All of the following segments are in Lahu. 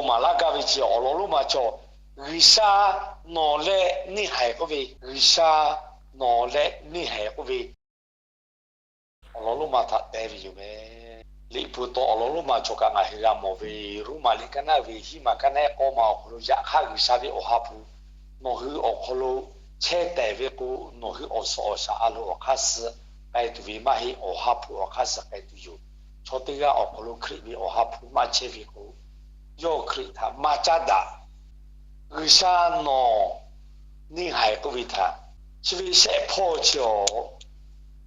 maˍ laˇ gaˇ ve chi awˬ lawn lonˉ ma chaw, G'uiˬsha nawˬ leh neˇ haiˬ k'oˆ ve, G'uiˬsha nawˬ leh neˇ haiˬ k'oˆ ve awˬ lawn lonˉ ma htaꞈ te ve yoˬ meh. Liꞈ hpu taw awˬ lawn lonˉ ma chaw kaꞈ ngaˬ hui g'a mawˬ ve, Roˉmaꞈ liꞈ kaˉ naˉ ve hiˉ maˬ kaˉ naˉ k'awˇ ma awˬ hk'aw lo yaꞈ hk'aˇ G'uiˬsha ve awˬ ha hpu nawˬ hui awˬ hk'aw lo chehˇ tehˍ ve k'o, nawˬ hui awˬ suhˍ awˬ shaˍ a loˍ awˬ hk'aˇ suh k'ai tuˬ ve maˇ heˆ, awˬ ha hpu awˬ hk'aˇ suh k'ai tuˬ yoˬ. Chaw teˇ g'aˇ awˬ hk'aw lo Hkriꞈ ve awˬ ha hpu maˇ chehˇ ve k'o, yawˇ Hkriꞈ htaꞈ maˇ caˉ daꞈ. G'uiˬsha nawˬ neˇ haiˬ k'oˆ ve htaꞈ chi ve shehˆ hpawˇ chi,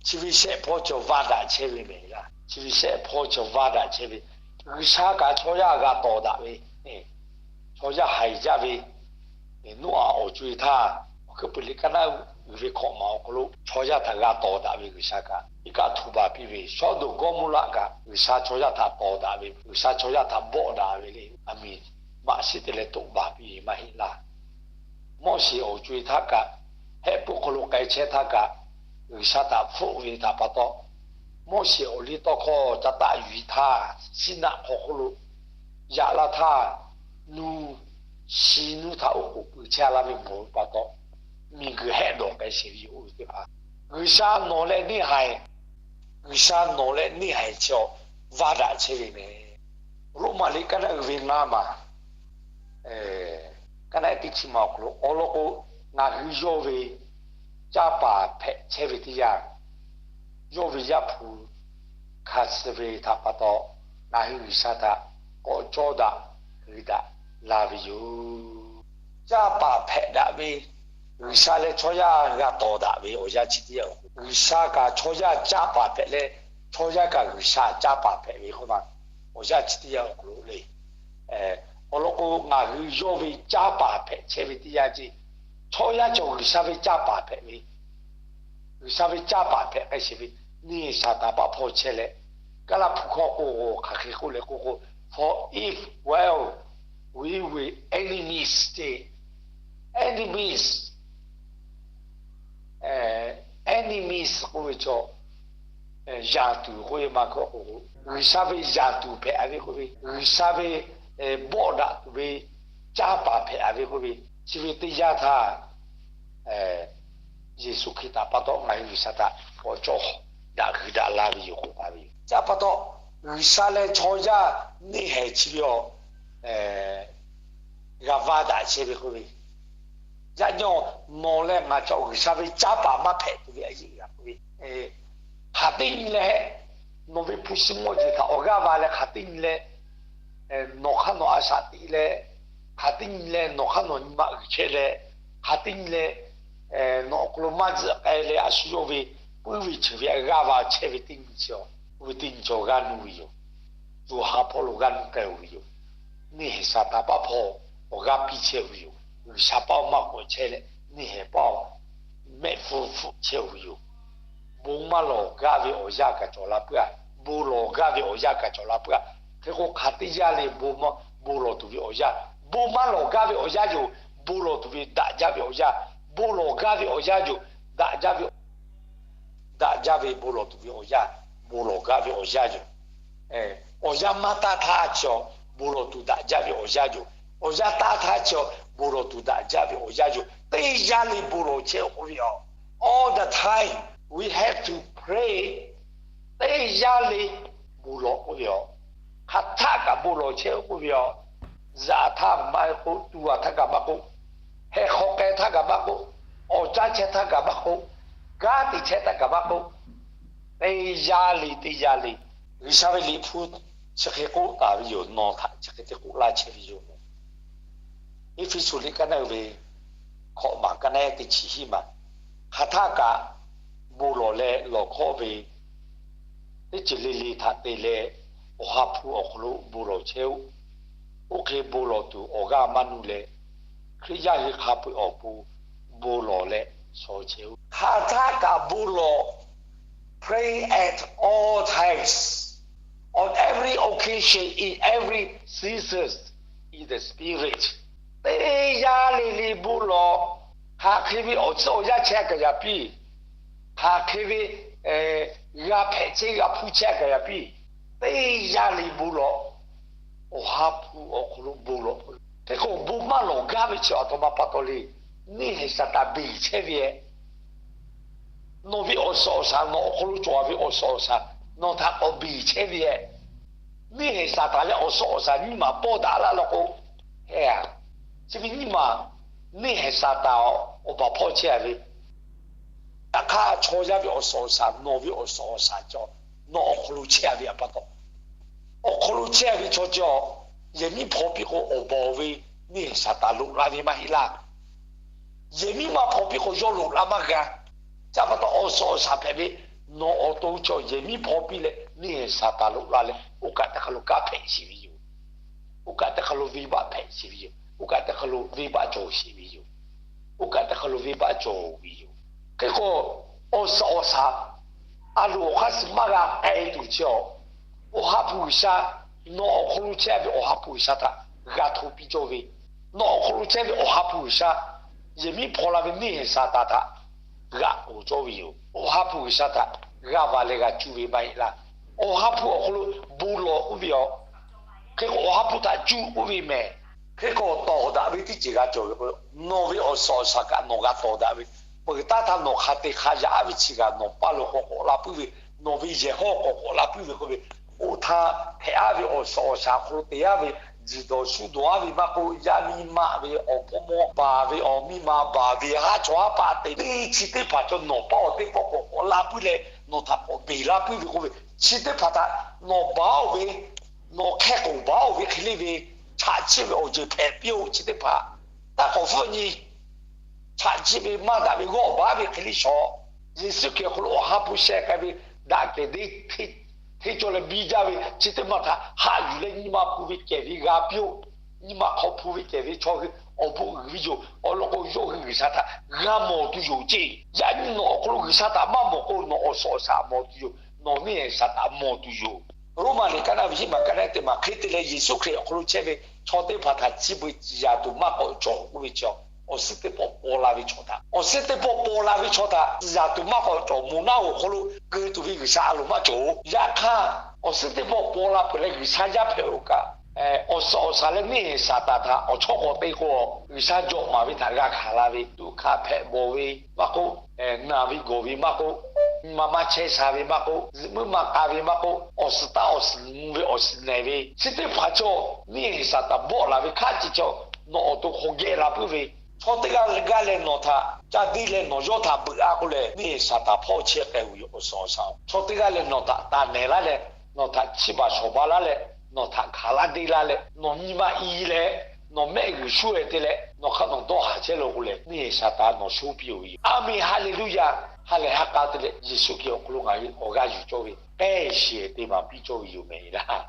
chi ve shehˆ hpawˇ chi vaˇ daꞈ chehˇ ve meh laˇ. Chi ve shehˆ hpawˇ chi vaˇ daꞈ chehˇ ve, G'uiˬsha kaꞈ chaw yaˇ g'a tawˍ daꞈ ve, chaw yaˇ haiˬ jaˇ ve, Noˉaꞈ awˬ co-e htaˇ, awˬ hkuiˉ puiˍ liꞈ kaˉ naˉ uiˍ ve hkawꞈ maˬ awˬ hk'aw lo chaw yaˇ htaꞈ g'a tawˍ daꞈ ve G'uiˬsha kaꞈ iˉ kaˆ htu baˬ piˇ ve, Sawˉdonˍ Gawˇmawˇraˆ kaꞈ G'uiˬsha chaw yaˇ htaꞈ tawˍ daꞈ ve, G'uiˬsha chaw yaˇ htaꞈ bawˆ daꞈ ve le. Aˬ miˍ maꞈ shiˉ te leh toꞈ baˬ piˇ ve maˇ heˆ laˇ. Moˉseˍ awˬ co-e htaˇ kaꞈ, hehˆ puiˉ hk'aw lo k'ai chehˇ htaˇ kaꞈ, G'uiˬsha htaꞈ hpfuhˆ ve htaꞈ pa taw, Moˉseˍ awˬ liˇ tawˇ hkawˇ ca taˆ yuˬ-e htaˇ, Siˉnaˆ hk'aw hk'oˆ lo yaꞈ laˇ htaˇ, nuˇ, shi nuˇ htaꞈ oˉ k'oˍ pui chehˇ laˇ ve mawˬ ve pa taw, miˬguiˬ hehˆ dawˬ k'ai sheˍ ve yoˬ. Oˇ ve teˇ hpaˍ G'uiˬsha nawˬ leh neˇ haiˬ, G'uiˬsha nawˬ leh neˇ haiˬ chi vaˇ daꞈ chehˇ ve meh. Roˉmaꞈ liꞈ kaˉ naˉ uiˍ ve ngaˇ maˬ, kaˉ naˉ teˇ chi maˬ awˬ hk'aw lo awˬ lawn k'o, ngaˬ hui yawˇ ve caˇ paˍ hpehꞈ chehˇ ve teˇ yanˇ, yawˇ ve Yaˇ hpu hkanˍ suh ve htaꞈ pa taw, ngaˬ hui G'uiˬsha htaꞈ k'awꞈ cawˇ daꞈ hui daꞈ la ve yoˬ. Caˇ paˍ hpehꞈ daꞈ ve, G'uiˬsha leh chaw yaˇ g'a tawˍ daꞈ ve awˬ yanˇ chi teˇ yanˇ awˬ hk'aw lo, G'uiˬsha kaꞈ chaw yaˇ caˇ paˍ hpehꞈ leh, chaw yaˇ kaꞈ G'uiˬsha caˇ paˍ hpehꞈ ve k'oˆ ma, awˬ yanˇ chi teˇ yanˇ awˬ hk'aw lo le. Awˬ lawn k'o, ngaˬ hui yawˇ ve caˇ paˍ hpehꞈ chehˇ ve teˇ yanˇ ce, chaw yaˇ cawˬ G'uiˬsha ve caˇ paˍ hpehꞈ ve, G'uiˬsha ve caˇ paˍ hpehꞈ k'ai sheˍ ve, neˇ Saˍtanˍ paˆ hpawˇ chehˇ leh, Kaˇlaˇ hpu hkawˇ k'o, hk'aˬ hk'e k'oˆ leh k'oˆ k'o, for if while we were enemies ce, enemies, enemies k'oˆ ve chaw, yaˍ tuˬ k'oˆ ve maˇ k'oˆ k'o, G'uiˬsha ve yaˍ tuˬ hpehꞈ ve k'oˆ ve, G'uiˬsha ve bawˆ daꞈ tuˬ ve caˇ paˍ hpehꞈ ve k'oˆ ve, chi ve teˇ yanˇ htaˇ Yeˍsuˆ Hkriꞈ htaꞈ pa taw ngaˬ hui G'uiˬsha htaꞈ k'awꞈ cawˇ daꞈ hui daꞈ la ve yoˬ k'oˆ taˍ ve yoˬ. Chi pa taw, G'uiˬsha leh chaw yaˇ neˇ haiˬ chi ve awˬ g'a vaˇ daꞈ chehˇ ve k'oˆ ve, yaꞈ nyi nawˬ leh ngaˬ cawˬ G'uiˬsha ve caˇ paˍ maˇ hpehꞈ tuˬ ve a yeˆ g'a k'oˆ ve, hk'aˬ teˇ nyi leh nawˬ ve hpu shi mawˇ jeˬ htaꞈ awˬ g'aˇ va leh, hk'aˬ teˇ nyi leh nawˬ hk'aˇ nawˬ a shaꞈ teꞈ leh, hk'aˬ teˇ nyi leh nawˬ hk'aˇ nawˬ nyi ma uiˍ chehˇ leh, hk'aˬ teˇ nyi leh nawˬ awˬ hk'aw lo maˇ tzuhꞈ k'ai leh, a shu yawˇ ve puiˉ ve ceuˬ ve a g'aˇ va chehˇ ve teˇ nyi chi, oˇ ve teˇ nyi chaw g'aˇ nuˇ ve yoˬ. Yoˬ ha hpawˇ lo g'aˇ nuˇ k'ai-oˬ ve yoˬ. Neˇ haiˬ Saˍtanˍ paˆ hpawˇ awˬ g'aˇ piˇ chehˇ ve yoˬ. G'uiˬsha paˆ maˇ k'awꞈ chehˇ leh, neˇ haiˬ paˆ mehˆ hpfuhˇ hpfuhˆ chehˇ-oˬ ve yoˬ. Bon maˇ lawˬ gaˇ ve awˬ yanˇ kaꞈ cawˬ la puiˉ-a. Bon lawˬ gaˇ ve awˬ yanˇ kaꞈ cawˬ la puiˉ-a. Hk'e k'o, hk'aˬ teˇ yanˇ le bon lawˬ tuˬ ve awˬ yanˇ, bon maˇ lawˬ gaˇ ve awˬ yanˇ yoˬ. Bon lawˬ tuˬ ve daꞈ jaˇ ve awˬ yanˇ, bon lawˬ gaˇ ve awˬ yanˇ yoˬ. Daꞈ jaˇ ve, daꞈ jaˇ ve bon lawˬ tuˬ ve awˬ yanˇ, bon lawˬ gaˇ ve awˬ yanˇ yoˬ. Awˬ yanˇ maˇ taˇ htaˇ chi, bon lawˬ tuˬ daꞈ jaˇ ve awˬ yanˇ yoˬ. Awˬ yanˇ taˇ htaˇ chi, bon lawˬ tuˬ daꞈ jaˇ ve awˬ yanˇ yoˬ. Teˇ yanˇ le bon lawˬ chehˇ-oˬ k'oˆ ve yoˬ. All the time we have to pray. Teˇ yanˇ le bon lawˬ k'oˆ ve yoˬ. Hk'aˬ htaˆ kaꞈ bon lawˬ chehˇ-oˬ k'oˆ ve yoˬ. Zaꞈ htaˇ maˇ k'oˆ, tuˬ a htaˇ kaꞈ maˇ k'oˆ, heh hk'aw k'ai htaˇ kaꞈ maˇ k'oˆ, awˬ caˇ chehˇ htaˇ kaꞈ maˇ k'oˆ, gaˇ teꞈ chehˇ htaˇ kaꞈ maˇ k'oˆ, teˇ yanˇ le teˇ yanˇ le. G'uiˬsha ve Liꞈ hpu chi hk'e k'oˆ taˍ ve yoˬ. Nawˬ htaꞈ chi hk'e te k'oˆ laˇ chehˇ ve yoˬ. Eˇfeˇsuꞈ liꞈ kaˉ naˉ uiˍ ve hkawꞈ maˬ kaˉ naˉ teˇ chi hiˉ maˬ, hk'aˬ htaˆ kaꞈ bon lawˬ leh lawˬ hkawˇ ve teˇ ceuˬ le le htaꞈ te leh, awˬ ha hpu awˬ hk'aw lo bon lawˬ chehˇ-oˆ. Oˇ hk'e bon lawˬ tuˬ awˬ g'aˇ maˇ nuˇ leh, Hkriꞈ yaˇ hui hk'a peu-eˬ awˬ pon bon lawˬ leh shaw chehˇ-oˆ. Hk'aˬ htaˆ kaꞈ bon lawˬ, pray at all times, on every occasion, in every seasons, in the Spirit. Teˇ yanˇ le le bon lawˬ. Hk'aˬ hk'e ve awˬ tcuhˉ awˬ yanˇ chehˇ kaꞈ yaꞈ piˇ, hk'aˬ hk'e ve g'a hpehꞈ chehˇ g'a hpuˇ chehˇ kaꞈ yaꞈ piˇ, teˇ yanˇ le bon lawˬ. Awˬ ha hpu awˬ hk'aw lo bon lawˬ. gaˇ ve chi a htoꞈ ma pa taw le. Neˇ haiˬ Saˍtanˍ beˬ chehˇ ve, nawˬ ve awˬ suhˍ awˬ shaˍ, nawˬ awˬ hk'aw lo cawˬ ve awˬ suhˍ awˬ shaˍ, nawˬ htaꞈ k'awꞈ beˬ chehˇ ve, neˇ haiˬ Saˍtanˍ leh awˬ suhˍ awˬ shaˍ nyiˇ maˬ pawˇ daꞈ laˇ law k'o, heh a, chi ve nyiˇ maˬ, neˇ haiˬ Saˍtanˍ awˬ baˬ hpawˇ chehˇ a ve, yaꞈ hk'aˇ chaw yaˇ ve awˬ suhˍ awˬ shaˍ, nawˬ ve awˬ suhˍ awˬ shaˍ cawˬ, nawˬ awˬ hk'aw lo chehˇ a ve a pa taw, awˬ hk'aw lo chehˇ a ve chaw cawˬ, yehˬ miˉ hpaw piˇ k'o awˬ baˬ ve neˇ haiˬ Saˍtanˍ loꞈ la ve maˇ heˆ laˇ. Yehˬ miˉ maˇ hpaw piˇ k'o yawˇ loꞈ la maˇ g'a. Chi pa taw awˬ suhˍ awˬ shaˍ hpehꞈ ve, nawˬ awˬ to cawˬ yehˬ miˉ hpaw piˇ leh neˇ haiˬ Saˍtanˍ loꞈ la leh, oˇ kaꞈ teˇ hk'a lo kanˉ hpehꞈ sheˍ ve yoˬ. Oˇ kaꞈ teˇ hk'a lo venˇbaˆ hpehꞈ sheˍ ve yoˬ. Oˇ kaꞈ teˇ hk'a lo venˇbaˆ cawˬ sheˍ ve yoˬ. Oˇ kaꞈ teˇ hk'a lo venˇbaˆ cawˬ ve yoˬ. Hk'e k'o, awˬ suhˍ awˬ shaˍ a loˍ awˬ hk'aˇ suh maˇ g'a k'ai tuˬ chi awˬ, Awˬ ha hpu G'uiˬsha, nawˬ awˬ hk'aw lo chehˇ ve Awˬ ha hpu G'uiˬsha htaꞈ g'a hto piˇ cawˇ ve, nawˬ awˬ hk'aw lo chehˇ ve Awˬ ha hpu G'uiˬsha, yehˬ miˉ hpaw la ve neˇ haiˬ Saˍtanˍ htaꞈ g'aꞈ k'oˍ cawˇ ve yoˬ. Awˬ ha hpu G'uiˬsha htaꞈ g'a va leh g'a cuˇ ve maˇ heˆ laˇ. Awˬ ha hpu awˬ hk'aw lo bon lawˬ k'oˆ ve yoˬ. Hk'e k'o Awˬ ha hpu htaꞈ cuˇ k'oˆ ve mehˬ. Hk'e k'o tawˍ daꞈ ve teˇ ceuˬ g'a cawˬ ve k'o, nawˬ ve awˬ suhˍ awˬ shaˍ kaꞈ nawˬ g'a tawˍ daꞈ ve, peuˬ taˇ htaˇ nawˬ hk'a te hk'a yaꞈ aˉ ve chi g'aꞈ nawˬ paˇ lo k'awꞈ k'awꞈ la puiˉ ve, nawˬ ve yehˬ hawˇ k'awꞈ k'awꞈ la puiˉ ve k'oˆ ve, oˇ htaˇ hpehꞈ aˉ ve awˬ suhˍ awˬ shaˍ awˬ hk'aw lo te aˉ ve, jiˬ dawˬ shu dawˬ aˉ ve maˇ k'oˆ, yaˇ miˇ maˇ ve awˬ hpawˇ mawˇ baˬ ve awˬ miˇ ma baˬ ve haˉ chaw haˉ paˆ te ve chi teˇ hpaˍ cawˬ nawˬ paˇ awˬ teˇ pawˆ k'awꞈ k'awꞈ la puiˉ leh, nawˬ htaꞈ k'awꞈ beˬ la puiˉ ve k'oˆ ve, chi teˇ hpaˍ htaꞈ nawˬ baˬ oˬ ve, nawˬ hk'e k'oˍ baˬ oˬ ve hk'e le ve, chaꞈ chiˆ ve awˬ ceuˬ hpehꞈ piˇ-oˆ chi teˇ hpaˍ. Taˇ k'awꞈ hpfuhˆ nyi, chaꞈ chiˆ ve maˇ daꞈ ve g'awˇ baˬ ve hk'e le shawˍ. Yeˍsuˆ Hkriꞈ awˬ hk'aw lo Awˬ ha hpu sheh k'ai ve, daꞈ kehˬ deˇ hteˇ cawˇ leh biˇ jaˇ ve chi teˇ maˬ htaꞈ haꞈ yuˬ leh nyi ma hpu ve kehˬ ve g'a piˇ-oˆ. Nyi ma hk'aw hpu ve kehˬ ve chaw hui awˬ bon uiˍ ve yoˬ. Awˬ lawn k'o yawˇ hui G'uiˬsha htaꞈ g'a mawˬ tuˬ yoˬ ceˇ. Yaꞈ nyi nawˬ awˬ hk'aw lo G'uiˬsha htaꞈ maˇ mawˬ k'o, nawˬ awˬ suhˍ awˬ shaˍ mawˬ tuˬ yoˬ. Nawˬ neˇ haiˬ Saˍtanˍ mawˬ tuˬ yoˬ. Roˉmaꞈ liꞈ kaˉ naˆ ve hiˉ maˬ kaˉ naˆ teˇ maˬ hk'e te leh Yeˍsuˆ Hkriꞈ awˬ hk'aw lo chehˇ ve chaw teˇ hpaˍ htaꞈ chi beuꞈ ciˍ yanˍ tuˬ maˇ k'awꞈ cawˬ k'oˆ ve chi, awˬ suhˉ teˇ pawˆ paw la ve chaw htaꞈ, awˬ suhˉ teˇ pawˆ paw la ve chaw htaꞈ ciˍ yanˍ tuˬ maˇ k'awꞈ cawˬ. Moˬ naˆ awˬ hk'aw lo keu tuˬ ve G'uiˬsha a loˍ maˇ cawˬ. Yaꞈ hk'aˇ awˬ suhˉ teˇ pawˆ paw la peuˬ leh G'uiˬsha yaˇ hpehꞈ-oˬ kaꞈ, awˬ suhˍ awˬ shaˍ leh neˇ haiˬ Saˍtanˍ htaꞈ awˬ chawˇ k'awꞈ te k'o, G'uiˬsha jawꞈ maˍ ve htaꞈ g'a hkanˍ la ve, tuꞈ hkanˍ hpehꞈ bawˬ ve maˇ k'oˆ, naˬ ve gawˬ ve maˇ k'oˆ, nyi ma maˇ chehˇ sha ve maˇ k'oˆ, zuhꞈ muiˉ maˇ k'a ve maˇ k'oˆ, awˬ suhˍ taˆ awˬ suhˍ mvuh ve awˬ suhˍ nehˬ ve chi teˇ hpaˍ cawˬ, neˇ haiˬ Saˍtanˍ bawˆ laˬ ve hk'aˇ ceh cawˬ, nawˬ awˬ to hk'aw geh la puiˉ ve, chaw teˇ g'aˇ g'aˇ leh nawˬ htaꞈ ca deˇ leh nawˬ yawˇ htaꞈ beuꞈ a k'oˆ leh, neˇ haiˬ Saˍtanˍ hpawˇ chehˇ k'ai-oˬ ve awˬ suhˍ awˬ shaˍ, chaw teˇ g'aˇ leh nawˬ htaꞈ taˍ nehˬ laˇ leh, nawˬ htaꞈ chiˇ baˬ shawˍ baˬ laˇ leh, nawˬ htaꞈ hkanˍ laˇ deˇ laˇ leh, nawˬ nyi ma i leh, nawˬ mehˆ g'uiˬ shuˉ e te leh nawˬ hk'aˇ nawˬ dawˇ haˍ chehˇ lo k'o lehˬ, neˇ haiˬ Saˍtanˍ nawˬ shonˇ piˇ-oˬ ve yoˬ. A menˬ, Haˍleˍluˇyaˇ. Ha lehˬ ha k'a te leh Yeˍsuˆ Hkriꞈ awˬ hk'aw lo ngaˬ hui awˬ g'aˇ yuˬ cawˇ ve, k'ehˆ shehˍ te maˍ piˇ cawˇ ve yoˬ mehˍ laˇ.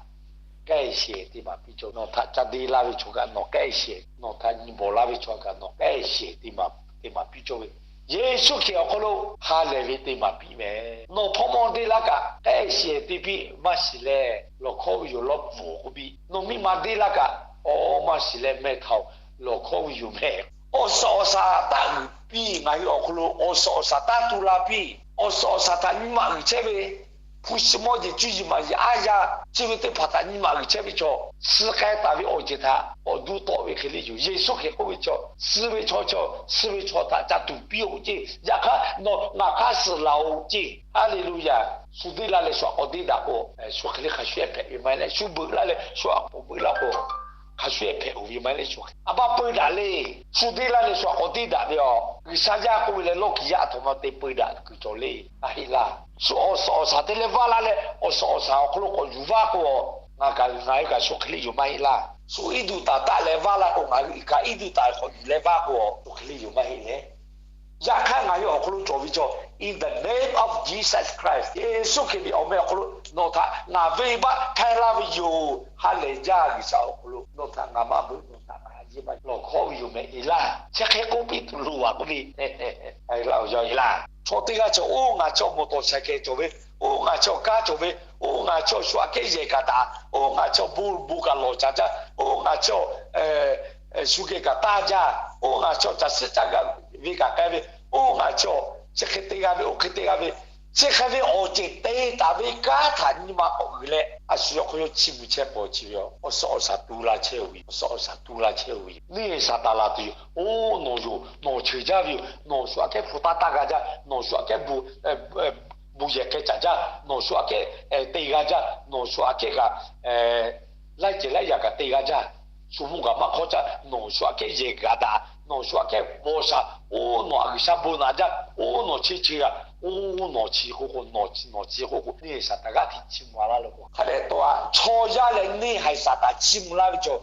K'ehˆ shehˍ te maˍ piˇ cawˇ ve, nawˬ htaꞈ ca deˇ laˇ ve chaw kaꞈ nawˬ k'ehˆ shehˍ, nawˬ htaꞈ nyi bawˬ laˇ ve chaw kaꞈ nawˬ k'ehˆ shehˍ te maˍ, te maˍ piˇ cawˇ ve, Yeˍsuˆ Hkriꞈ awˬ hk'aw lo ha lehˬ ve te maˍ piˇ mehˍ. Nawˬ hpawˇ mawˇ deˇ laˇ kaꞈ k'ehˆ shehˍ te piˇ, maˇ shiˍ leh lawˬ hkawˇ ve yoˬ lawˇ pfuhˍ k'oˆ piˇ. Nawˬ miˇ ma deˇ laˇ kaꞈ, aw, maˇ shiˍ leh meh htaoˬ lawˬ hkawˇ ve yoˬ mehˍ. Awˬ suhˍ awˬ shaˍ taˆ g'uiˬ piˇ, ngaˬ hui awˬ hk'aw lo awˬ suhˍ awˬ shaˍ taˇ tu la piˇ. Awˬ suhˍ awˬ shaˍ htaꞈ nyi ma uiˍ chehˇ ve, hpu shi mawˇ jeˬ cuˇ yiˍ maˍ yiˍ aˉ yaˇ chi ve teˇ hpaˍ htaꞈ nyi ma uiˍ chehˇ ve chaw, suh k'ai taˍ ve awˬ ceuˬ htaꞈ k'awꞈ duˇ tawˆ ve hk'e le yoˬ. Yeˍsuˆ Hkriꞈ k'oˆ ve chaw, suh ve chaw, suh ve chaw htaꞈ ca tuˬ piˇ-oˆ ceˇ. Yaꞈ hk'aˇ nawˬ ngaˬ hk'aˇ suh laˬ-oꞈ ceˇ. Haˍleˍluˇyaˇ. Shu deˇ laˇ leh shu aꞈ k'awꞈ deˇ daꞈ k'o, shu hk'e le hk'a shuˍ-ehˍ hpehꞈ ve maˇ heˆ leh, shu beuꞈ laˇ leh shu aꞈ k'awꞈ beuꞈ laˇ k'o, hk'a shuˍ-ehˍ hpehꞈ-oˬ ve maˇ heˆ leh, shu hk'e a pa peu daꞈ le. Shu deˇ laˇ leh shu aꞈ k'awꞈ deˇ daꞈ ve a, G'uiˬsha yaˇ k'oˆ ve leh lawˇ kiˬ yaˇ a htoꞈ ma te peu daꞈ kuiˬ cawˬ le. A heˆ laˇ. Shu awˬ suhˍ awˬ shaˍ te leh vaˇ laˇ leh awˬ suhˍ awˬ shaˍ awˬ hk'aw lo k'awꞈ yuˬ vaˇ k'o, ngaˬ kaꞈ ngaˬ hui kaꞈ shu hk'e le yoˬ maˇ heˆ laˇ. Shu iˉ duˬ taˍ taˆ leh vaˇ laˇ k'o, ngaˬ hui iˉ kaꞈ iˉ duˬ taˍ k'awꞈ yuˬ leh vaˇ k'o, shu hk'e le yoˬ maˇ heˆ leh. Yaꞈ hk'aˇ ngaˬ hui awˬ hk'aw lo cawˬ ve chaw, in the name of Jesus Christ, Yeˍsuˆ Hkriꞈ ve awˬ meh awˬ hk'aw lo nawˬ htaꞈ ngaˬ venˇbaˆ hpehˇ laˇ ve yoˬ. Ha lehˬ jaˇ, G'uiˬsha awˬ hk'aw lo nawˬ htaꞈ ngaˬ maˇ beuꞈ, nawˬ htaꞈ ngaˬ a yeˇ maˇ lawˬ hkawˇ ve yoˬ mehˍ e laˇ. Chi hk'e k'oˆ piˇ tuˬ loˍ a k'oˆ ve, a laˇ awˬ yaw e laˇ. Chaw teˇ g'aˇ chaw, oˇ ngaˬ chaw mawˬ tawˍ shaiˍ kehˍ cawˬ ve, oˇ ngaˬ chaw kanˉ cawˬ ve, oˇ ngaˬ chaw shu aꞈ kehˉ yehˬ kaꞈ taˍ, oˇ ngaˬ chaw bon bon kaꞈ lawˬ caˍ jaˇ, oˇ ngaˬ chaw shu geh kaꞈ taˇ jaˇ, oˇ ngaˬ chaw caˬ suhˉ caˇ gaˬ ve kaꞈ k'ai ve, oˇ ngaˬ chaw chi hk'e te g'a ve, oˇ hk'e te g'a ve, Chi hk'e ve awˬ ceuˬ te taˍ ve kanˉ htaꞈ nyi ma k'awꞈ g'uiˬ leh, a shu yawˇ hk'aw yawˇ chiˇ mvuh chehˇ paw chi ve yoˬ. Awˬ suhˍ awˬ shaˍ tu la chehˇ-oˬ ve, awˬ suhˍ awˬ shaˍ tu la chehˇ-oˬ ve yoˬ. Neˇ Saˍtanˍ laˬ tuˬ yoˬ. Oˇ nawˬ yoˬ, nawˬ cheuˬ jaˇ ve yoˬ. Nawˬ shu aꞈ kehˉ hpu taˇ taˇ g'a jaˇ. Nawˬ shu aꞈ kehˉ bon yehˬ k'ai caˍ jaˇ. Nawˬ shu aꞈ kehˉ te g'a jaˇ. Nawˬ shu aꞈ kehˉ kaꞈ laiˉ ceuˬ laiˉ yaꞈ kaꞈ te g'a jaˇ. Shu mvuhˇ kaꞈ maˇ hk'awˇ caˇ. Nawˬ shu aꞈ kehˉ yehˬ g'a daꞈ. Nawˬ shu aꞈ kehˉ paw sha. Oˇ nawˬ aꞈ G'uiˬsha bon naꞈ jaˇ. Oˇ nawˬ chi chi g'a. Oˇ nawˬ chi k'oˆ k'o, nawˬ chi k'oˆ k'o, neˇ Saˍtanˍ g'aˇ hteꞈ chiˇ mvuh laˇ lo k'o, hk'a dehꞈ taw a, chaw yaˇ leh neˇ haiˬ Saˍtanˍ chiˇ mvuh laˇ ve chaw,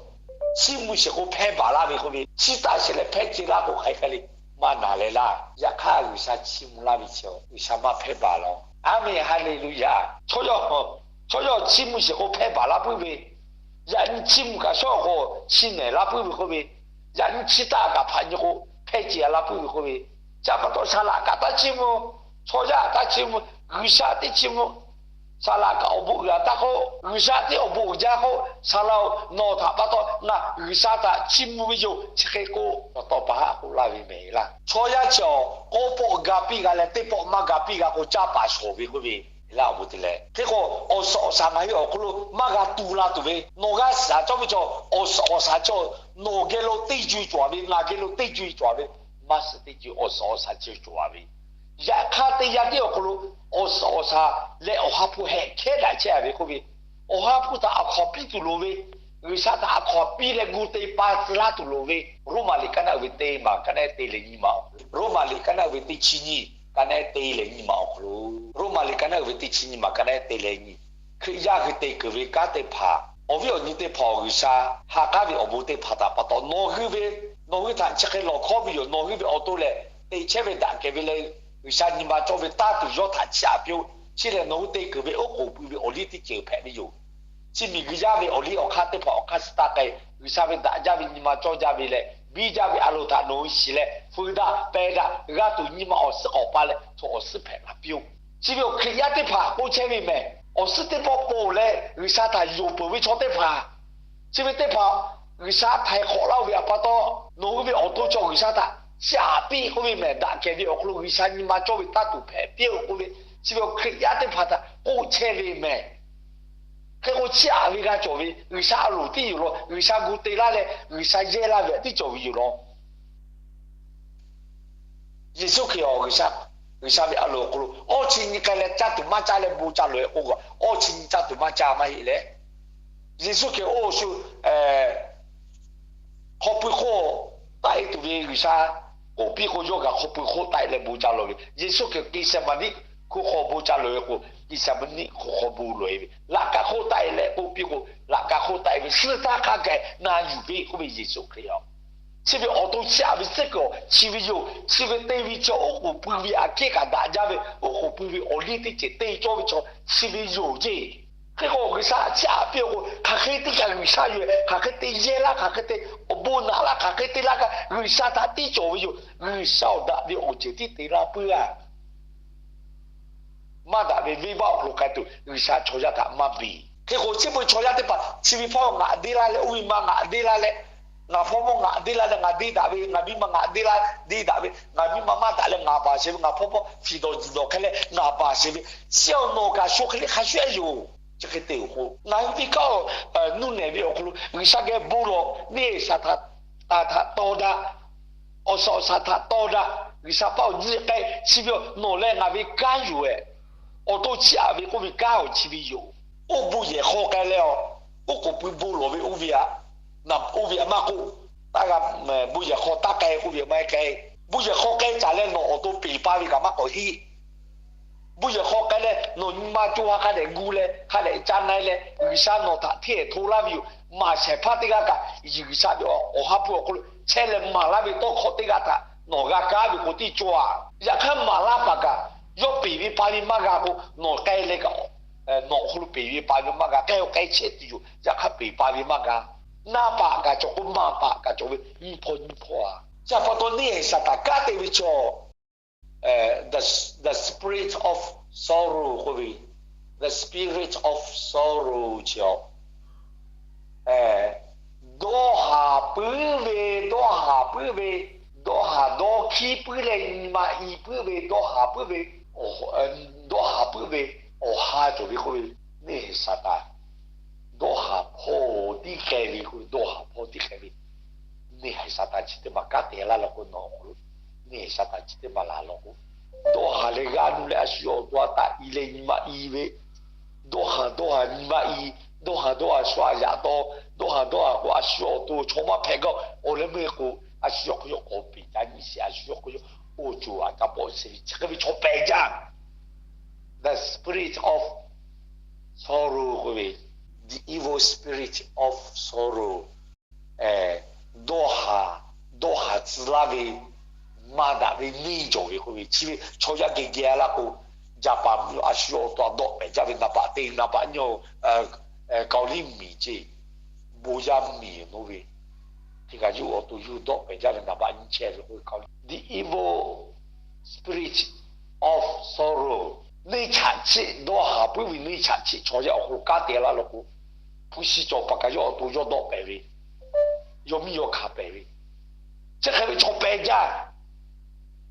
chiˇ mvuh sheˍ k'o hpehˇ baˬ laˇ ve k'oˆ ve, chiˇ taˆ sheˍ leh hpehˇ ce laˇ k'o, hk'aˬ hk'e le maˇ naˬ leh laˇ. Yaꞈ hk'aˇ, G'uiˬsha chiˇ mvuh laˇ ve chi G'uiˬsha maˇ hpehˇ baˬ laˇ. Aˉ meh, Haˍleˍluˍyaˍ. Chaw yaˇ, chaw yaˇ chiˇ mvuh sheˍ k'o hpehˇ baˬ laˇ puiˉ ve, yaꞈ nyi chiˇ mvuh kaꞈ shawˉ k'o chi nehˬ laˇ puiˉ ve k'oˆ ve, yaꞈ nyi chiˇ taˆ kaꞈ hpaꞈ nyi k'o hpehˇ ce laˇ puiˉ ve k'oˆ ve, chi pa taw saˍ laꞈ kaꞈ taˇ chiˇ mvuh, chaw yaˇ taˇ chiˇ mvuh, G'uiˬsha teˇ chiˇ mvuh. Saˍ laꞈ kaꞈ awˬ bon uiˍ a taˇ k'oˆ, G'uiˬsha tiˉ awˬ bon uiˍ jaˇ k'oˆ, saˍ laꞈ-oˬ, nawˬ htaꞈ pa taw ngaˬ G'uiˬsha htaꞈ chiˇ mvuh ve yoˬ chi hk'e k'oˆ, taw taw pa haˆ k'oˆ laˇ ve mehˍ laˇ. Chaw yaˇ chi awˬ k'awˇ pawˆ ga piˇ g'a leh teˇ pawˆ maˇ ga piˇ g'a k'o caˇ paˍ shawˍ ve k'oˆ ve, laˇ awˬ bon te leh. Hk'e k'o, awˬ suhˍ awˬ shaˍ ngaˬ hui awˬ hk'aw lo maˇ g'a tu la tuˬ ve, nawˬ g'a shaˍ cawˇ ve chaw, awˬ suhˍ awˬ shaˍ chaw, nawˬ geh lo teˇ co cawˬ ve, ngaˬ geh lo teˇ co cawˬ ve, maˇ suh teˇ co awˬ suhˍ awˬ shaˍ chi cawˬ ve. Yaꞈ hk'aˇ, teˇ yanˇ tiˉ awˬ hk'aw lo awˬ suhˍ awˬ shaˍ leh Awˬ ha hpu hehꞈ hkehˉ daꞈ chehˇ a ve k'oˆ ve, Awˬ ha hpu htaꞈ a hkawnˍ piˇ tuˬ loˍ ve, G'uiˬsha htaꞈ a hkawnˍ piˇ leh gu te pa tcuh laˇ tuˬ loˍ ve, Roˉmaꞈ liꞈ ka naˆ uiˍ ve teˇ maˬ ka naˆ te leh nyi ma awˬ hk'aw lo, Roˉmaꞈ liꞈ ka naˆ uiˍ ve teˇ chi nyiˇ ka naˆ te leh nyi ma awˬ hk'aw lo, Roˉmaꞈ liꞈ ka naˆ uiˍ ve teˇ chi nyiˇ maˬ ka naˆ te leh nyi, Hkriꞈ yaˇ hui te keunˍ ve kanˉ teˇ hpaˍ, awˬ viˉ awˬ nyi teˇ hpaˍ, awˬ G'uiˬsha ha k'aˉ ve awˬ bon teˇ hpaˍ htaꞈ pa taw nawˬ hui ve, nawˬ hui htaꞈ chi hk'e lawˬ hkawˇ ve yoˬ. Nawˬ hui ve awˬ to lehˬ, teꞈ chehˇ ve daꞈ kehˬ ve leh, G'uiˬsha nyi ma cawˇ ve taˇ tuˬ yawˇ htaꞈ chiˇ aꞈ piˇ-oˆ. Chi lehˬ, nawˬ hui te keunˍ ve oˉ k'oˍ pui ve awˬ liˇ teˇ ceuˬ hpehꞈ ve yoˬ. Chi miˬguiˬ yaˇ ve awˬ liˇ awˬ hk'aˇ teˇ hpaˍ awˬ hk'aˇ suh taˇ k'ai, G'uiˬsha ve daꞈ jaˇ ve nyi ma cawˇ jaˇ ve leh biˇ jaˇ ve a loˍ htaꞈ nawˬ hui shiˍ leh, feu daꞈ peh daꞈ g'a tuˬ nyi ma awˬ suhˉ k'awꞈ pa leh chaw awˬ suhˉ hpehꞈ la piˇ-oˆ. Chi ve awˬ Hkriꞈ yaˇ teˇ hpaˍ k'oˆ chehˇ ve mehˍ. Awˬ suhˉ teˇ pawˆ pon leh G'uiˬsha htaꞈ yonˍ peuˬ ve chaw teˇ hpaˍ, chi ve teˇ hpaˍ G'uiˬsha htaiˍ hk'awꞈ laˇ-oˬ ve a pa taw, nawˬ hui ve awˬ to chaw G'uiˬsha htaꞈ chiˇ aꞈ piˇ k'oˆ ve mehˍ. Daꞈ kehˬ ve awˬ hk'aw lo G'uiˬsha nyi ma cawˇ ve taˇ tuˬ hpehꞈ piˇ-oˆ k'oˆ ve, chi ve awˬ Hkriꞈ yaˇ teˇ hpaˍ htaꞈ k'oˆ chehˇ ve mehˍ. Hk'e k'o, chiˇ aꞈ ve g'a cawˬ ve G'uiˬsha a loˍ tiˉ yoˬ law. G'uiˬsha gu te laˇ leh G'uiˬsha yehˇ laˇ ve tiˉ cawˬ ve yoˬ law. Yeˍsuˆ Hkriꞈ awˬ G'uiˬsha, G'uiˬsha ve a loˍ awˬ hk'aw lo awˇ chi nyi k'ai leh caˇ tuˬ maˇ caˇ leh bon ca loˍ-e k'o, awˇ chi nyi caˇ tuˬ maˇ caˇ maˇ heˆ leh, Yeˍsuˆ Hkriꞈ oˇ shu hk'aw pui hk'oˆ taˆ-e tuˬ ve G'uiˬsha k'oˆ piˇ k'o, yawˇ kaꞈ hk'aw pui hk'oˆ taˆ-e leh bon ca loˍ ve. Yeˍsuˆ Hkriꞈ Geˍsehˍmaˍniˆ hk'oˆ hk'aw bon ca loˍ ve k'o, Geˍsehˍmaˍniˆ hk'oˆ hk'aw bon loˍ-e ve. Laꞈ ka hk'oˆ taˆ-e leh k'oˆ piˇ k'o, laꞈ ka hk'oˆ taˆ-e ve, suh htaˇ hk'a gaˬ na yuˬ ve k'oˆ ve Yeˍsuˆ Hkriꞈ-oˬ. Chi ve awˬ to chiˇ aꞈ ve tcuhˉ kuiˬ-oˬ, chi ve yoˬ. Chi ve te ve chaw oˉ k'oˍ pui ve aꞈ kehˉ kaꞈ daꞈ jaˇ ve, oˉ k'oˍ pui ve awˬ liˇ teˇ ceuˬ te cawˇ ve chaw, chi ve yoˬ ceˇ. Hk'e k'o, G'uiˬsha chiˇ aꞈ piˇ-oˬ k'o, hk'aˬ hk'e teˇ kaꞈ G'uiˬsha yoˬ. Hk'aˬ hk'e te yehˇ laˇ, hk'aˬ hk'e te awˬ bon naꞈ laˇ, hk'aˬ hk'e te laˇ kaꞈ G'uiˬsha htaꞈ tiˉ cawˬ ve yoˬ. G'uiˬsha awˬ daꞈ ve awˬ ceuˬ tiˉ te laˇ puiˉ-a. Maˇ daꞈ ve venˇbaˆ awˬ hk'aw lo k'ai tuˬ G'uiˬsha chaw yaˇ htaꞈ maˇ biˬ. Hk'e k'o, chi beuꞈ chaw yaˇ teˇ hpaˍ chi ve hpawˇ ngaꞈ deˇ laˇ leh, oˇ ve ma ngaꞈ deˇ laˇ leh, ngaˬ hpawˇ mawˇ ngaꞈ deˇ laˇ leh ngaˬ deˇ daꞈ ve, ngaˬ miˇ ma ngaꞈ deˇ laˇ deˇ daꞈ ve, ngaˬ miˇ ma maˇ daꞈ leh ngaˬ baˬ sheˍ ve, ngaˬ hpawˇ mawˇ fiˍ dawˬ jiˬ dawˬ hk'e leh ngaˬ baˬ sheˍ ve, chi awˬ nawˬ kaꞈ shu hk'e le hk'a shuˍ-ehˉ yoˬ. Chi hk'e te-oˬ k'o, ngaˬ hui ve kanˉ nuˇ nehˬ ve awˬ hk'aw lo G'uiˬsha geh bon lawˬ, neˇ Saˍtanˍ htaꞈ tawˇ daꞈ, awˬ suhˍ awˬ shaˍ htaꞈ tawˇ daꞈ, G'uiˬsha paˇ awˬ nyi k'ai, chi ve nawˬ leh ngaˬ ve kanˉ yoˬ-ehˍ. Awˬ to chiˇ aꞈ ve k'oˆ ve kanˉ awˬ chi ve yoˬ. Oˇ bon yehˬ hk'aw k'ai leh, oˇ k'oˍ pui bon lawˬ ve oˇ ve aꞈ, oˇ ve aꞈ maˇ k'oˆ, taˇ g'a, bon yehˬ hk'aw taˇ k'ai k'oˆ ve maˇ heˆ k'ai. Bon yehˬ hk'aw k'ai caˍ leh nawˬ awˬ to peˬ pa ve kaꞈ maˇ k'awꞈ heˆ. Bon yehˬ hk'aw k'ai leh nawˬ nyi ma co ha hk'a dehꞈ gu leh hk'a dehꞈ ca na-e leh, G'uiˬsha nawˬ htaꞈ hteˇ hehꞈ hto laˇ ve yoˬ. Maˍ shehˍ hpaˇ teˇ g'aˇ kaꞈ G'uiˬsha ve awˬ ha hpu awˬ hk'aw lo chehˇ leh maˍ laˇ ve tawˇ hkawˇ teˇ g'aˇ htaꞈ nawˬ g'a kaˇ ve k'o tiˉ cawˇ-a. Yaꞈ hk'aˇ maˍ laˇ paˍ kaꞈ, yawˇ peˬ ve pa ve maˇ g'a k'o, nawˬ k'ai leh kaꞈ, nawˬ awˬ hk'aw lo peˬ ve pa ve maˇ g'a. K'ai-o, k'ai chehˇ tuˬ yoˬ. Yaꞈ hk'aˇ peˬ pa ve maˇ g'a. Naˇ paˍ kaꞈ cawˬ k'o, maˍ paˍ kaꞈ cawˬ ve, nyiˇ hpawˇ nyiˇ hpawˇ-a. Chi pa taw neˇ Saˍtanˍ kanˉ te ve chaw, the spirit of sorrow k'oˆ ve, the spirit of sorrow chi-a, dawˇ haˍ puiˉ ve, dawˇ haˍ puiˉ ve, dawˇ haˍ dawˇ hkiˇ puiˉ leh nyi ma i puiˉ ve, dawˇ haˍ puiˉ ve, awˬ dawˇ haˍ puiˉ ve awˬ ha cawˬ ve k'oˆ ve, neˇ haiˬ Saˍtanˍ dawˇ haˍ hpawˇ tiˉ k'ai ve k'oˆ ve, dawˇ haˍ hpawˇ tiˉ k'ai ve, neˇ haiˬ Saˍtanˍ chi teˇ maˬ kanˉ te laˇ law k'o, nawˬ awˬ hk'aw lo neˇ haiˬ Saˍtanˍ chi teˇ maˬ laˬ law k'o, dawˇ haˍ leh g'aˇ nuˇ leh a shu yawˇ awˬ to a taꞈ i leh nyi ma i ve, dawˇ haˍ dawˇ haˍ nyi ma i, dawˇ haˍ dawˇ haˍ shu a yaꞈ taw, dawˇ haˍ dawˇ haˍ k'o a shu yawˇ awˬ to chaw maˇ hpehꞈ gaˇ. Awˬ leh meuˇ k'o, a shu yawˇ hk'aw yawˇ k'awꞈ peꞈ jaˇ nyi sheˍ, a shu yawˇ hk'aw yawˇ awˬ co a kaꞈ bawˆ sheˍ ve chi hk'e ve chaw pehˬ jaˇ. The spirit of sorrow k'oˆ ve, the evil spirit of sorrow, dawˇ haˍ dawˇ haˍ tcuh laˇ ve maˇ daꞈ ve neˇ cawˬ ve k'oˆ ve, chi ve chaw yaˇ geh geh laˇ k'o, jaˇ paˍ mvuhˇ a shu yawˇ awˬ to a dawˆ pehˍ jaˇ ve naˍ baꞈ te naˍ baꞈ nyi, Kaoˍliˇ miˬ ceˇ, bon yaˇ miˬ nawˇ ve, hk'e kaꞈ yawˇ awˬ to yawˇ dawˆ pehˍ jaˇ ve naˍ baꞈ nyi chehˇ ve k'oˆ ve, the evil spirit of sorrow, neˇ chaꞈ chiˆ, dawˇ haˍ puiˉ ve neˇ chaꞈ chiˆ chaw yaˇ awˬ hk'aw lo kanˉ te laˇ law k'o, hpu shi cawˬ paˍ kaꞈ yawˇ awˬ to yawˇ dawˆ pehˍ ve, yawˇ miˇ yawˇ hkanˍ pehˍ ve, chi hk'e ve chaw pehˬ jaˇ.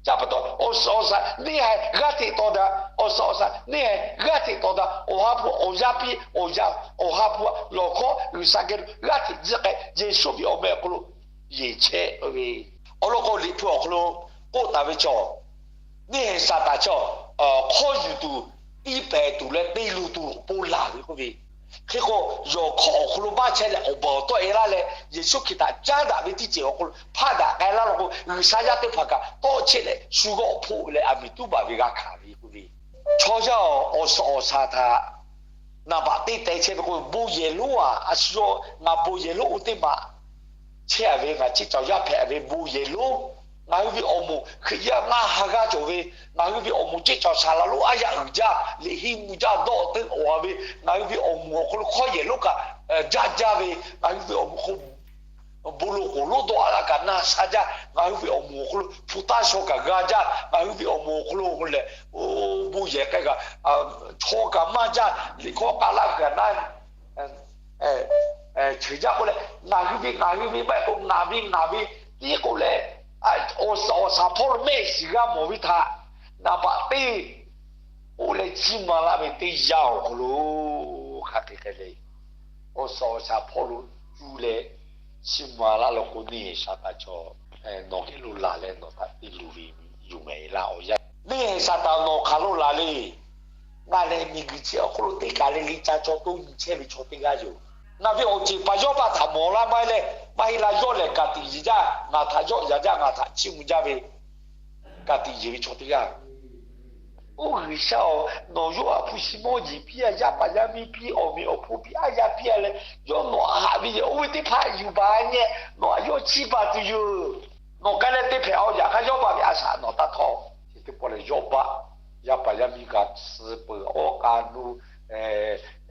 Ca pa taw, awˬ suhˍ awˬ shaˍ neˇ haiˬ g'aˇ hteꞈ tawˍ daꞈ, awˬ suhˍ awˬ shaˍ neˇ haiˬ g'aˇ hteꞈ tawˍ daꞈ, awˬ ha hpu awˬ yaˇ piˇ, awˬ yaˇ awˬ ha hpu lawˬ hkawˇ G'uiˬsha geh lo g'aˇ hteꞈ tcuhˉ k'ai, Yeˍsuˆ ve awˬ meh awˬ hk'aw lo yeˬ chehˇ ve. Awˬ lawn k'o, Liꞈ hpu awˬ hk'aw lo k'oˆ taˍ ve chaw, neˇ haiˬ Saˍtanˍ chaw, hk'awˇ yuˬ tuˬ, tiˇ pehˍ tuˬ leh te luˬ tuˬ awˬ pon laˬ ve k'oˆ ve. Hk'e k'o, yawˬ hkawˇ awˬ hk'aw lo maˇ chehˇ leh awˬ baˬ awˬ tawˆ e laˇ leh, Yeˍsuˆ Hkriꞈ htaꞈ caˉ daꞈ ve teˇ ceuˬ awˬ hk'aw lo hpaˆ daꞈ k'ai laˇ law k'o, G'uiˬsha yaˇ teˇ hpaˍ kaꞈ tawˇ chehˇ leh shu g'awˆ hpoˆ leh aˬ miˍ tuˉ baˬ ve g'a hkanˍ ve k'oˆ ve. Chaw yaˇ awˬ suhˍ awˬ shaˍ htaꞈ naˍ baꞈ teˇ teh chehˇ ve k'o, bon yehˬ lonˉ a, a shu yawˇ ngaˬ bon yehˬ lonˉ oˇ teˇ maˬ chehˇ a ve, ngaˬ ceˇ cawˬ yaˇ hpehꞈ ve bon yehˬ lonˉ, ngaˬ hui ve awˬ moˍ Hkriꞈ yaˇ maˇ ha g'aˇ cawˬ ve, ngaˬ hui ve awˬ moˍ ceˇ cawˬ shaˍ laˬ lonˉ aˉ yaˇ uiˍ jaˇ, liꞈ henˇ mvuh jaˇ, dawˇ teˇ awˬ a ve, ngaˬ hui ve awˬ moˍ awˬ hk'aw lo hkawˇ yehˬ lonˉ kaꞈ jaˇ jaˇ ve, ngaˬ hui ve awˬ moˍ hk'aw lo bon lo k'oˍ lonˉ dawˇ a laˇ kaꞈ na sha jaˇ, ngaˬ hui ve awˬ moˍ awˬ hk'aw lo hpu taˇ shaw kaꞈ g'a jaˇ, ngaˬ hui ve awˬ moˍ awˬ hk'aw lo leh bon yehˬ k'ai kaꞈ chaw kaꞈ maˇ jaˇ, liꞈ hkawˇ k'aˍ laˇ kaꞈ na cheuˬ jaˇ k'oˆ leh, ngaˬ hui ve ngaˬ hui ve maˇ heˆ k'o ngaˬ ve ngaˬ ve tiˉ k'oˆ leh, awˬ suhˍ awˬ shaˍ hpawˇ lo mehˆ shiˍ g'a mawˬ ve htaꞈ naˍ baꞈ teˇ k'oˆ leh chiˇ ma laˇ ve teˇ yanˇ awˬ hk'aw lo hk'aˬ hk'e hk'e le, awˬ suhˍ awˬ shaˍ hpawˇ lo cuˇ leh chiˇ ma laˇ law k'o, neˇ haiˬ Saˍtanˍ chaw nawˬ geh lo laˬ leh nawˬ htaꞈ te luˬ ve yoˬ mehˍ laˇ awˬ yanˇ. Neˇ haiˬ Saˍtanˍ nawˬ hk'aˬ lo laˬ le. Ngaˬ lehˬ miˬguiˬ chi awˬ hk'aw lo teˇ kaˬ leh le ca caw toˇ nyi chehˇ ve chaw teˇ g'aˇ yoˬ. Ngaˬ ve awˬ ceˬ paˍ Yawˇbaˆ htaꞈ mawˬ laˇ maˇ heˆ leh, maˇ heˆ la yawˇ lehˬ ka tiꞈ yeˬ jaˇ, ngaˬ htaꞈ yawˆ yaꞈ jaˇ, ngaˬ htaꞈ chiˇ mvuh jaˇ ve ka tiꞈ yeˬ ve chaw teˇ g'aˇ. Oˇ G'uiˬsha-oˬ, nawˬ yawˇ htaꞈ hpu shi mawˇ jeˬ piˇ a, yaˇ paˍ yaˇ miˇ piˇ, awˬ meꞈ awˬ hponˇ piˇ, aˉ yaˇ piˇ a leh, yawˇ nawˬ htaꞈ haꞈ ve yehˬ oˇ ve teˇ hpaˍ yuˬ baˬ a nyi, nawˬ htaꞈ yawˇ chiˇ baˬ tuˬ yoˬ. Nawˬ k'ai leh te hpehꞈ a, yaꞈ hk'aˇ Yawˇbaˆ ve a shaꞈ nawˬ taˇ htawˇ. Chi teˇ pawˆ lehˬ, Yawˇbaˆ yaˇ paˍ yaˇ miˇ kaꞈ suh peuˬ, awˉ k'a nu,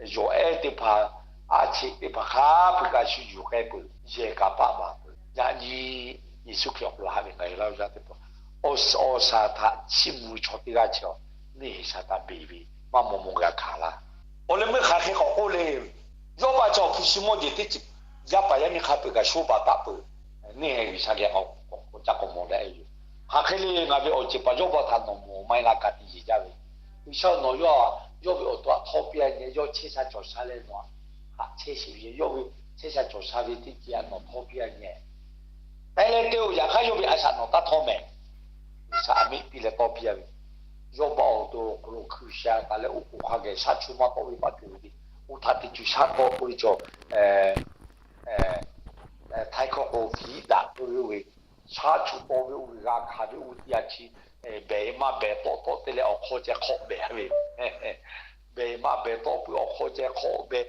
yawˬ ehˉ teˇ hpaˍ, aˉ cheꞈ teˇ hpaˍ hk'a peu-eˬ kaꞈ shu yuˬ k'ai peuˬ, yehˬ kaꞈ paˆ maˍ peuˬ. Yaꞈ nyi Yeˍsuˆ Hkriꞈ awˬ hk'aw lo haꞈ ve ngaˬ hui laˇ yaˇ teˇ hpaˍ, awˬ suhˍ awˬ shaˍ htaꞈ chiˇ mvuh ve chaw teˇ g'aˇ chi, neˇ haiˬ Saˍtanˍ beˬ ve maˇ maw maw g'a hkanˍ laˇ. Awˬ leh meuˇ hk'aˬ hk'e k'awꞈ k'oˆ le, Yawˇbaˆ chaw hpu shi mawˇ jeˬ teˇ ceuˬ yaˇ paˍ yaˇ miˇ hk'a peu-eˬ kaꞈ sho baˬ taˆ peuˬ. Neˇ haiˬ G'uiˬsha geh k'awꞈ ca k'awꞈ mawˬ daꞈ e yoˬ. Hk'aˬ hk'e le, ngaˬ ve awˬ ceˬ paˍ Yawˇbaˆ htaꞈ nawˬ mawˬ maˇ heˆ la ka tiꞈ yeˬ jaˇ ve. G'uiˬsha nawˬ yawˇ, yawˇ ve awˬ to htaꞈ htawˇ piˇ a nyi, yawˇ chehˇ sha cawˬ sha leh nawˬ htaꞈ chehˇ sheˍ ve, yawˇ ve chehˇ sha cawˬ sha ve teˇ ceuˬ htaꞈ nawˬ htawˇ piˇ a nyi. Te leh te-oˬ, yaꞈ hk'aˇ yawˇ ve a shaꞈ nawˬ taˇ htawˇ mehˍ. G'uiˬsha a miˆ piˇ leh tawˇ piˇ a ve. Yawˇbaˆ awˬ to awˬ hk'aw lo hkui sha taˍ leh oˉ k'oˍ hk'a geh shaˉ chu maˇ tawˆ ve maˇ cawˬ ve, oˇ htaˇ teˇ ceuˬ shaˉ tawˆ k'oˆ ve cawˬ. Htaiˇ hkawˇ k'o, feˍhiˆ daꞈ k'oˆ ve oˇ ve shaˉ chu tawˆ ve oˇ ve g'a hkanˍ ve oˇ ve teˇ yanˇ chi, behˬ maˇ behˬ tawˆ tawˆ te leh awˬ hk'aw ceh hk'awꞈ behˬ ve, behˬ maˇ behˬ tawˆ peuˬ awˬ hk'aw ceh hk'awꞈ behˬ,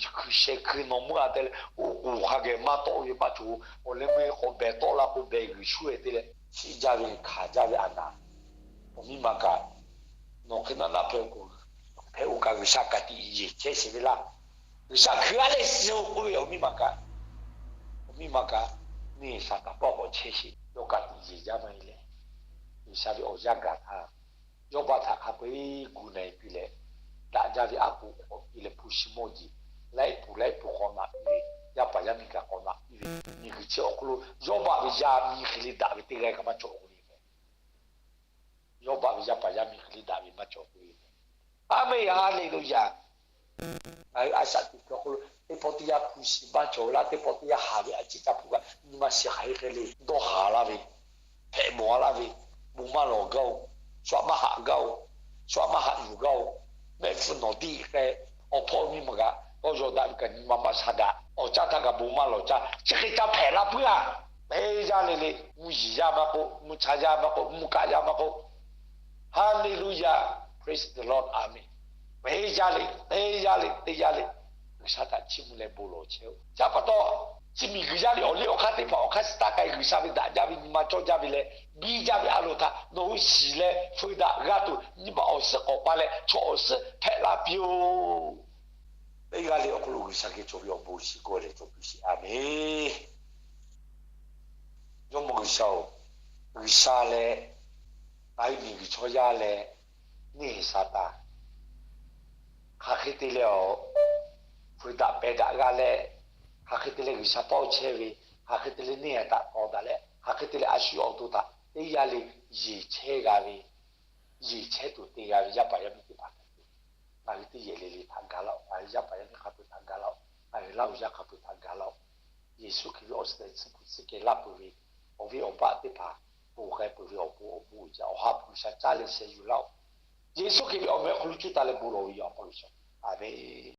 hkui sheh hkui nawˬ meuˇ a te leh oˉ k'oˍ hk'a geh maˇ tawˆ ve maˇ cawˬ. Awˬ leh meuˇ k'awꞈ behˬ tawˆ la k'o, behˬ g'uiˬ shuˉ e te leh chiˇ jaˇ ve hkanˍ jaˇ ve a naˍ. Awˬ miˇ ma kaꞈ, nawˬ hk'e naˆ naˆ hpehꞈ k'o, hpehꞈ-oˬ kaꞈ G'uiˬsha ka tiꞈ yeˬ chehˇ sheˍ ve laˇ. G'uiˬsha hkui a leh suh-oˬ k'oˆ ve awˬ miˇ ma kaꞈ, awˬ miˇ ma kaꞈ, neˇ haiˬ Saˍtanˍ pawˆ k'awꞈ chehˇ sheˍ, yawˇ ka tiꞈ yeˬ jaˇ maˇ heˆ leh, G'uiˬsha ve awˬ yanˇ gaˬ htaˇ, Yawˇbaˆ htaꞈ hk'a peu-eˬ gu na e piˇ leh, daꞈ jaˇ ve aˉ poꞈ k'awꞈ piˇ leh hpu shi mawˇ jeˬ laiˉ puˍ laiˉ puˍ k'awꞈ naꞈ piˇ ve, yaˇ paˍ yaˇ miˇ kaꞈ k'awꞈ naꞈ piˇ ve, miˬguiˬ chi awˬ hk'aw lo Yawˇbaˆ ve yaˇ miˇ hk'e le daꞈ ve teˇ g'aˇ kaꞈ maˇ cawˬ k'oˆ ve meh. Yawˇ baˆ ve yaˇ paˍ yaˇ miˇ hk'e le daꞈ ve maˇ cawˬ k'o. Aˍmenˍ, Haˍleˍluˍyaˍ. Ngaˬ hui a shaꞈ teꞈ hkui awˬ hk'aw lo teˇ pawˆ teˇ yanˇ hpu shiˍ maˇ cawˬ laˇ, teˇ pawˆ teˇ yanˇ haˍ ve a ciˉ ca hpu kaꞈ nyi ma shiˍ haiˬ hk'e le dawˇ haˍ laˇ ve, hpehꞈ mawˬ a laˇ ve, bon maˇ lawˬ gaˇ-oˬ, shu aꞈ maˇ haꞈ gaˇ-oˬ, shu aꞈ maˇ haꞈ yuˬ gaˇ-oˬ, mehˆ hpfuhˇ nawˬ diˆ k'ai, awˬ hpawˇ miˇ ma kaꞈ tawˇ yaw daꞈ ve kaꞈ nyi ma maˇ sha daꞈ, awˬ caˇ htaˇ kaꞈ bon maˇ lawˬ caˇ, chi hk'e ca hpehꞈ la puiˉ-a. Teˇ yanˇ le le, mvuhˇ yiˍ yaˇ maˇ k'oˆ, mvuhˇ cha yaˇ maˇ k'oˆ, mvuhˇ kaˆ yaˇ maˇ k'oˆ, Haˍleˍluˍyaˍ, praise the Lord, aˍmenˍ. Teˇ yanˇ le, teˇ yanˇ le, teˇ yanˇ le, G'uiˬsha htaꞈ chiˇ mvuh leh bon lawˬ chehˇ-oˆ. Chi pa taw, chi miˬguiˬ yaˇ le awˬ liˇ awˬ hk'aˇ teˇ hpaˍ awˬ hk'aˇ suh taˇ k'ai, G'uiˬsha ve daꞈ jaˇ ve nyi ma cawˇ jaˇ ve leh biˇ jaˇ ve a loˍ htaꞈ nawˬ hui shiˍ leh feu daꞈ g'a tuˬ, nyi ma awˬ suhˉ k'awꞈ pa leh chaw awˬ suhˉ hpehꞈ la piˇ-oˆ. Teˇ g'aˇ le awˬ hk'aw lo G'uiˬsha geh cawˬ ve awˬ bon shiˍ k'oˆ leh cawˬ piˇ sheˍ, aˍmenˍ. Jawˇmawˇ G'uiˬsha-oˬ, G'uiˬsha leh ngaˬ hui miˬguiˬ chaw yaˇ leh neˇ Saˍtanˍ hk'aˬ hk'e te leh awˬ feu daꞈ pehˬ daꞈ g'a leh, hk'aˬ hk'e te leh G'uiˬsha paˇ-oˆ chehˇ ve, hk'aˬ hk'e te leh neˇ haiˬ htaꞈ tawˍ daꞈ leh, hk'aˬ hk'e te leh a shu awˬ to htaꞈ teˇ yanˇ le yeˬ chehˇ g'a ve, yeˬ chehˇ tuˬ te g'a ve yaˇ paˍ yaˇ miˇ teˇ hpaˍ htaꞈ ngaˬ hui teˇ yehˬ le le htaꞈ ga laˇ-oˆ. Ngaˬ hui yaˇ paˍ yaˇ miˇ hk'a peu-eˬ htaꞈ ga laˇ-oˆ. Ngaˬ hui Laˇ huˍ yaˇ hk'a peu-eˬ htaꞈ ga laˇ-oˆ. Yeˍsuˆ Hkriꞈ ve awˬ suhˍ tsuhˇ hpu tcuhˉ kehˬ laˇ peuˬ ve awˬ viˉ awˬ baˆ teˇ hpaˍ ponˬ k'ai peuˬ ve awˬ bon awˬ bon uiˍ jaˇ. Awˬ ha hpu G'uiˬsha caˉ leh sheh yuˬ laˇ-oˆ. Yeˍsuˆ Hkriꞈ ve awˬ meh awˬ hk'aw lo cuˇ taˍ leh bon lawˬ ve yoˬ, Awˬ pa G'uiˬsha. Aˍmenˍ.